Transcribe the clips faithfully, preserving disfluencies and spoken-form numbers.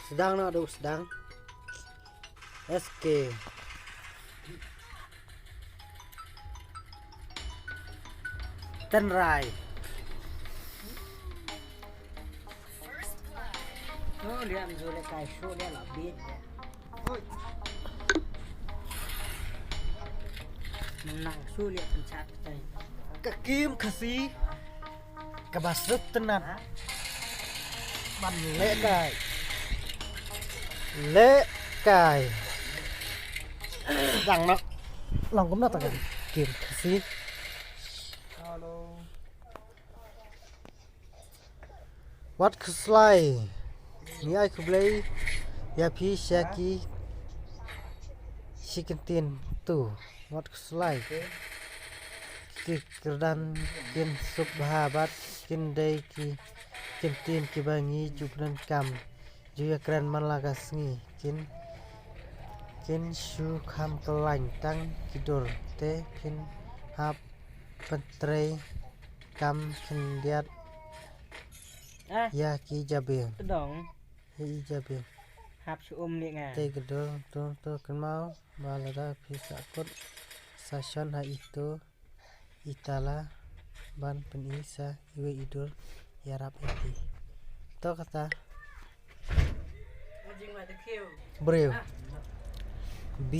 Sdang na du sdang. S K. Tynrai. Shu liam zu le kai shu le la bit. Nang shu le penchat kai. Ka kim Khasi. Kaba suk tynat. Ban leh kai. Leh kai. Dang nok. Long kumno ta kan. Kim Khasi. Wat khuslai. Ngi ai khublei ïa phi sha ki shi kyntien tu. Wat khuslai. Ki kyrdan kin suk bha bad kin dei ki kyntien kiba ngi ju pyndonkam ju ïakren man la ka sngi. Kin kin shu kham kyllain tang ki dur te phin hap pyntrei kam khyndiat. Ah, ïa ki jabieng. Tdong. Ïa ki jabieng. Hap shu um ni nga. Te ki dur tu tu kynmaw ba lada phi sah kut sa shon ha itu itala ban pyni sa iwei i dur ïarap ïa phi. To kata. Briew. B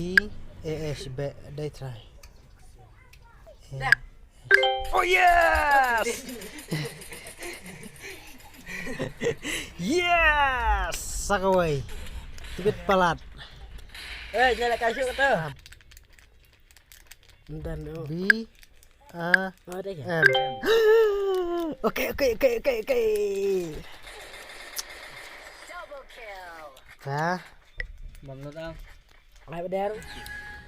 A H, be, dei trai. Eh. Oh, yes! Yes! Sa kawei. Tbit palat. Eh, jangan kasih kata. Ynda, oh. B A M. Oh, ada ya? Okay, okay, okay, okay, okay. Tah. Bam lu tang. Ai, beder.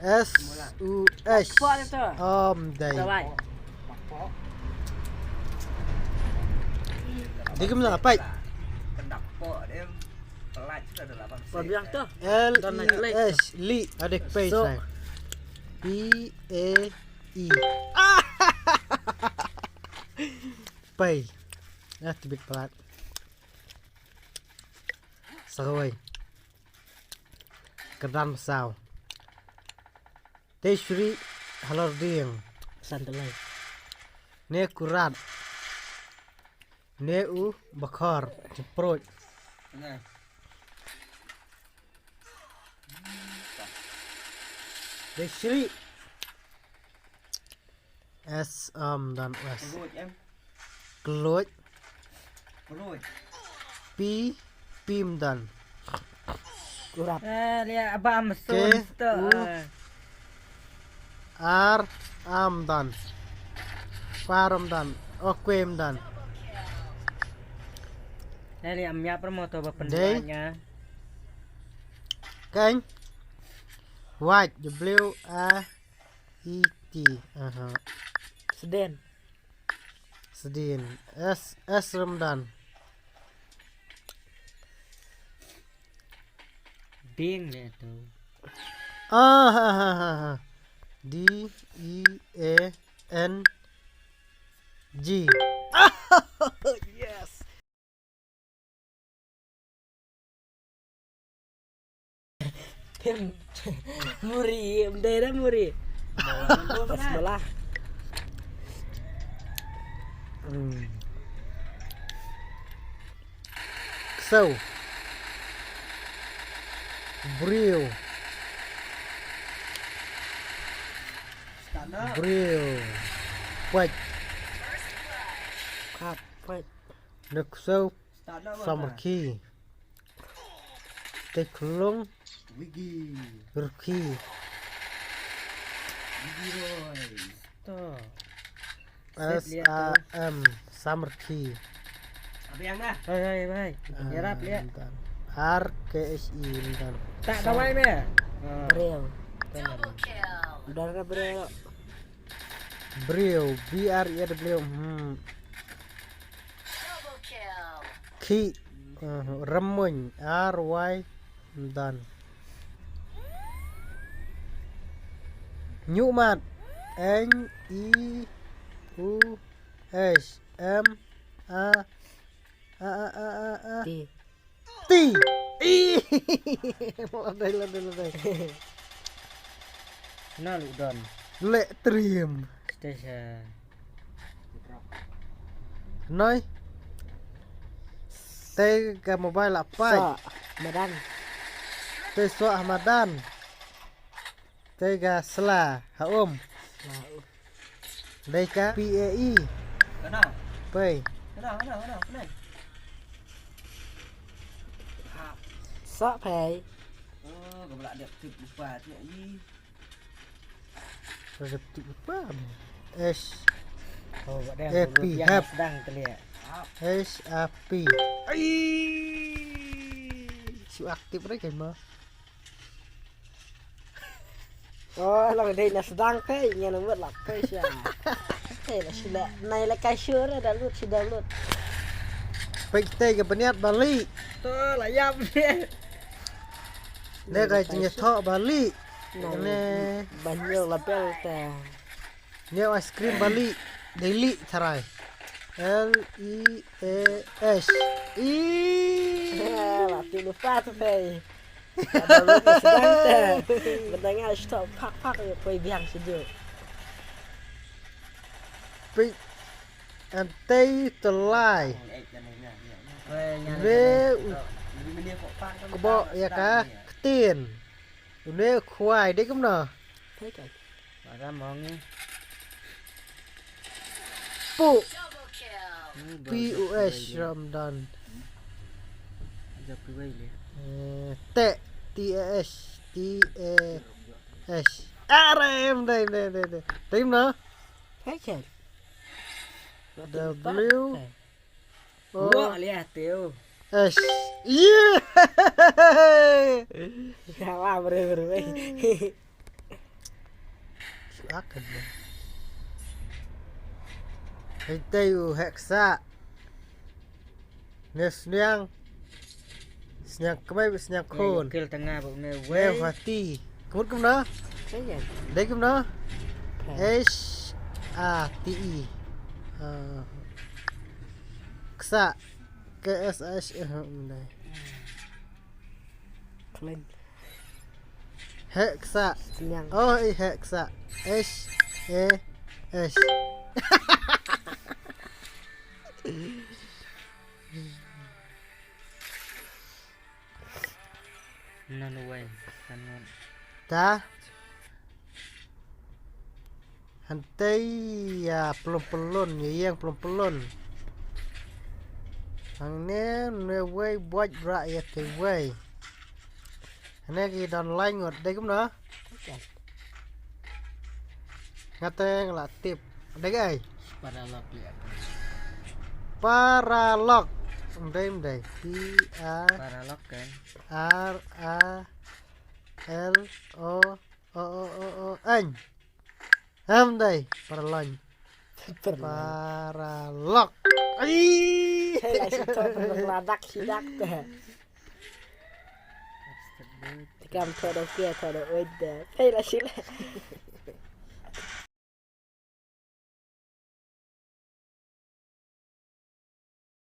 S U H. Apa tu? Om dai. Tawai. Dia kena apa? Kendak pok dia. Pelat sudah ada lapan. Apa bilang tu? L I S, li, ada pay. So. Saya. P A E. Pay. Nah, tbit pelat. Sakawai. Kyrdan Masaw. Te Shri Halor Dieng. Santalai. Ne Kurat. Ne u Bakhor. Jemproj. Te Shri. S, um, dan S. Kluid, em. Kluid. Kluid. Pi, Pi Mdan. Kurap. Eh, lia abam sun. Ke, sto, u, eh. Ar, Amdan. Par Mdan. Oh, Kwe Mdan. Eh, lia am ya promoto ba. Dei. Pendanya. Kan. White, W A E T. Aha. Sden. Sden. S, S Ramdan. Ding le tu. Ah, ha, ha, ha, ha. D E A N G. Yes. Tem, muri, em, dei dah muri. Sebelah. Hmm. Ksew. Briew. Briew. Pait. Kap, pait. Ksew. Samrkhie. Te Khlung. Wiggy. Rkhie. Wiggy Roy. To. S A M. Samrkhie. Abiang dah. Hai, hai, hai. Ah, ïarap, lia. R K H E, bentar. Tak tawai me. Ah. Briew. Udah ada briew. Briew, B R E W. Hmm. Ki, uh, Remuñ, R Y, Mdan. Nyumat, N E U H M A, A, A, A, A, A. T. T. I. Lade, lade, lade. Na lu don. Le trim. Station. Noi. Te ka mobile la pai. Sa, madan. Te sa madan. Te ka sla ha um. Dei ka P A E. Kana? Pei. Kana, kana, kana, kana? Sa pei. Oh, ka bela dia tip lupa tu ni. Ka bela tip lupa. H. Oh, A P, hap. Sedang tu dia. H A P. Ai. Su aktif rai kan ma. Oh, long dei na sdang te, ngan mut la te sha. Te la sila, nai la kai sure da lut, sida lut. Pek te ka baniat bali. To la yap. Ne ka jingya tho bali. Ne banyo la bel te. Ne ice cream bali. Daily tharai. L E A S. I. La tu lupa tu te. Ada lu sedang te. Mendengar stop pak pak ya poi biang sejuk. Pik. Antei telai. Re u. Kebo ya ka. Ketin. Une khwai dei kumno. Pu. P U S Ramdan. Te. T A S. T A S. Aram dei dei dei dei. Tim no. W. Wah liah teu. S. Yeah. Salah bro bro. Akan. Hei teu heksa. Ne sniang. Sniang kmai sniang khun. Kil tanga ba ne wei. Hati. Kumut kumno? Dei kumno? H A T E. Ksa. K S H. Klen. Heksa. Sniang. Oh, eh heksa. H A S. Nan wei. Nan. Ta. Hantei ya pelon pelon ya yang pelon pelon. Hangne ne wei buat rak ya te wei. Hangne ki don lain ngot dei kumno. Ngate ngla tip dei ai. Paralok lihat. Paralok. Mdei mdei. P A. Paralok kan. R A L O O O O O N. Em dei paralok. Paralok. Ai. Hei la sito paralok sidak te. Tikam todo kia todo oida. Hei la sila.